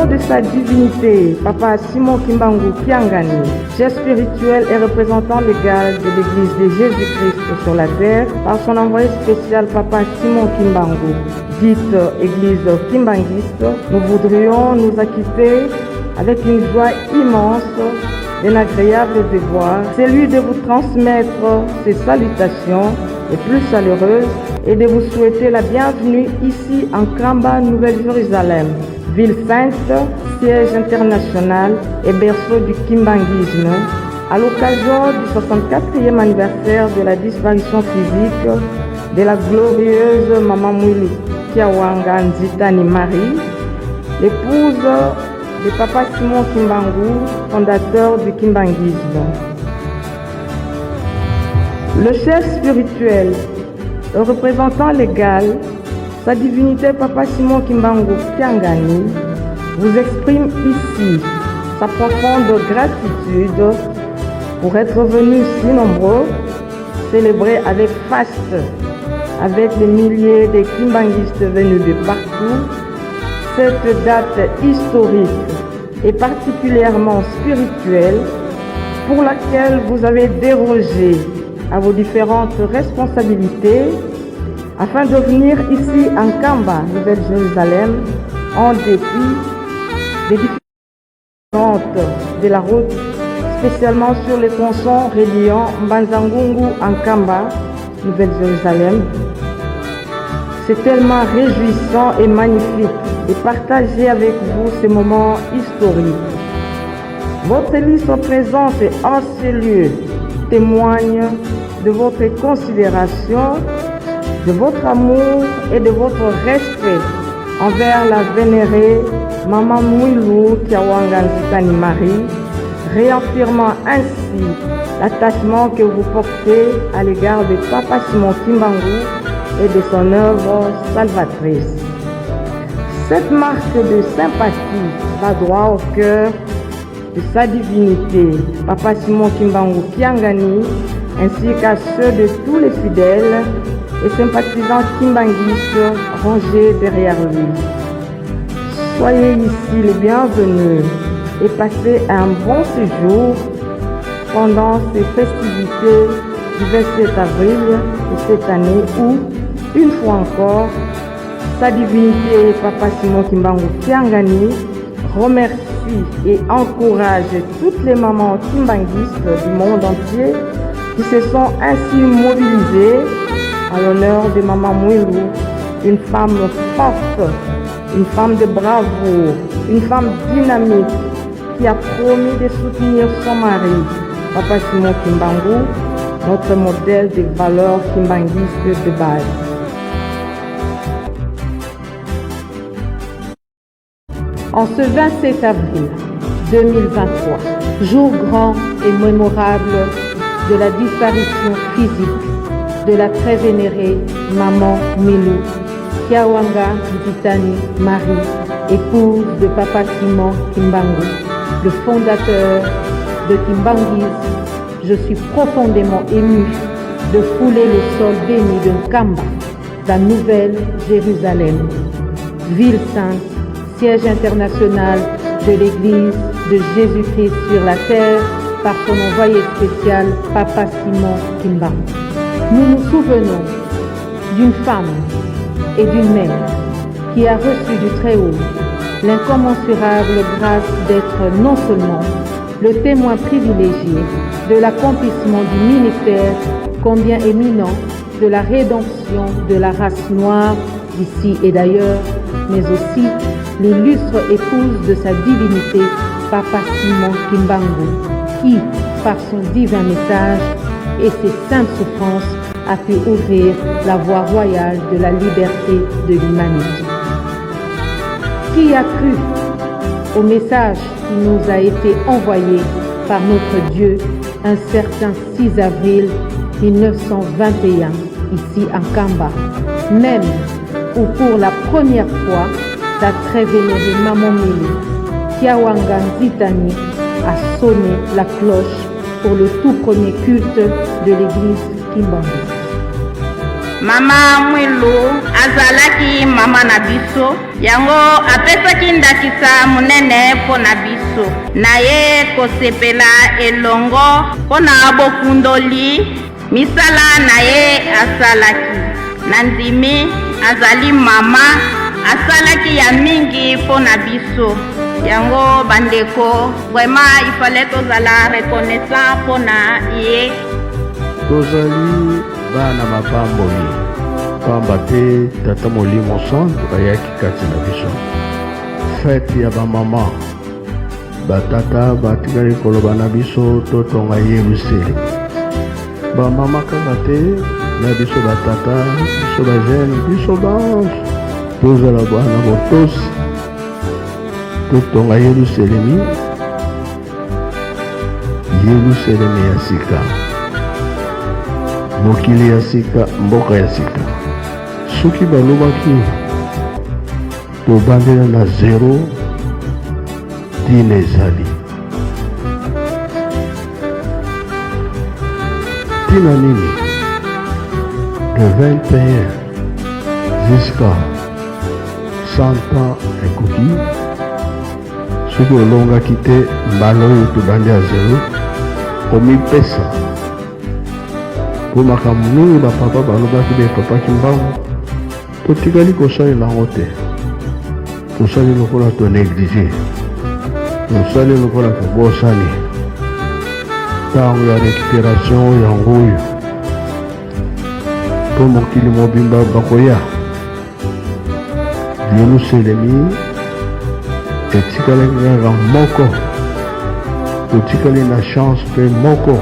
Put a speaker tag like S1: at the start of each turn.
S1: nom de sa divinité, Papa Simon Kimbangu Kiangani, chef spirituel et représentant légal de l'Église de Jésus-Christ sur la terre, par son envoyé spécial Papa Simon Kimbangu, dite Église Kimbanguiste, nous voudrions nous acquitter avec une joie immense d'un agréable devoir, celui de vous transmettre ces salutations les plus chaleureuses et de vous souhaiter la bienvenue ici en Nkamba, Nouvelle-Jérusalem, ville sainte, siège international et berceau du kimbanguisme, à l'occasion du 64e anniversaire de la disparition physique de la glorieuse Maman Mwilu Kiawanga Nzitani Marie, l'épouse de Papa Simon Kimbangu, fondateur du kimbanguisme. Le chef spirituel, le représentant légal, sa divinité Papa Simon Kimbangu Kiangani, vous exprime ici sa profonde gratitude pour être venus si nombreux célébrer avec faste, avec les milliers de kimbanguistes venus de partout, cette date historique et particulièrement spirituelle pour laquelle vous avez dérogé à vos différentes responsabilités afin de venir ici en Nkamba, Nouvelle-Jérusalem, en dépit des difficultés de la route, spécialement sur les tronçons reliant Mbanza-Ngungu en Nkamba, Nouvelle-Jérusalem. C'est tellement réjouissant et magnifique de partager avec vous ces moments historiques. Votre illustre présence en ce lieu témoigne de votre considération, de votre amour et de votre respect envers la vénérée Maman Mwilu Kiawanga Nzitani Marie, réaffirmant ainsi l'attachement que vous portez à l'égard de Papa Simon Kimbangu et de son œuvre salvatrice. Cette marque de sympathie va droit au cœur de sa divinité, Papa Simon Kimbangu Kiangani, ainsi qu'à ceux de tous les fidèles et sympathisants kimbanguistes rangés derrière lui. Soyez ici les bienvenus et passez un bon séjour pendant ces festivités du 27 avril de cette année où, une fois encore, sa divinité Papa Simon Kimbangu Kiangani remercie et encourage toutes les mamans kimbanguistes du monde entier qui se sont ainsi mobilisées à l'honneur de Maman Mwilu, une femme forte, une femme de bravoure, une femme dynamique qui a promis de soutenir son mari, Papa Simon Kimbangu, notre modèle de valeurs kimbanguistes de base.
S2: En ce 27 avril 2023, jour grand et mémorable de la disparition physique de la très vénérée Maman Mwilu Kiawanga Nzitani Marie, épouse de Papa Simon Kimbangu, le fondateur de Kimbanguisme, je suis profondément émue de fouler le sol béni de Nkamba, la nouvelle Jérusalem, ville sainte, siège international de l'Église de Jésus-Christ sur la terre par son envoyé spécial, Papa Simon Kimbangu. Nous nous souvenons d'une femme et d'une mère qui a reçu du Très-Haut l'incommensurable grâce d'être non seulement le témoin privilégié de l'accomplissement du ministère combien éminent de la rédemption de la race noire d'ici et d'ailleurs, mais aussi l'illustre épouse de sa divinité, Papa Simon Kimbangu, qui, par son divin message et ses saintes souffrances, a pu ouvrir la voie royale de la liberté de l'humanité. Qui a cru au message qui nous a été envoyé par notre Dieu un certain 6 avril 1921, ici à Nkamba, même où pour la première fois, la très vénérée Maman Mwilu, Kiawanga Nzitani, a sonné la cloche pour le tout premier culte de l'église Kimbanguiste.
S3: Mama Mwilu azalaki mama na biso, yango apesaki ndakisa monene mpo na biso. Na ye kosepela elongo mpo na bokundoli misala na ye asalaki. Nandimi azali mama asalaki ya mingi mpo na biso. Yango bandeko, vraiment il fallait tozala reconnaissant mpo na ye.
S4: Tozali bana mapamboli, pamba te Tata Molimo Santu ayaki kati na biso. Fete ya bamama, batata batikali koloba na biso totonga Yerusalemi. Bamama kaka te, na biso batata, biso bajeune, biso banso tozala bana botosi, totonga Yerusalemi. Yelusaleme ya sika, mokili ya sika, mboka ya sika. Soki balobaki tobandela na zero, ntina ezali ntina nini? De 21 jusqu'à 100 ans ekoki. Soki olongaki te mbala oyo tobandi ya zero, omipesa mpo makambo mingi bapapa balobaki be papa Kimbangu totikali kosalela yango te. Tosali lokola toneglige, tosali lokola tobosani. Ntango ya récupération yango oyo mpo mokili mobimba bakoya. Yelusalemi etikalaki kaka moko, totikali na chance mpe moko.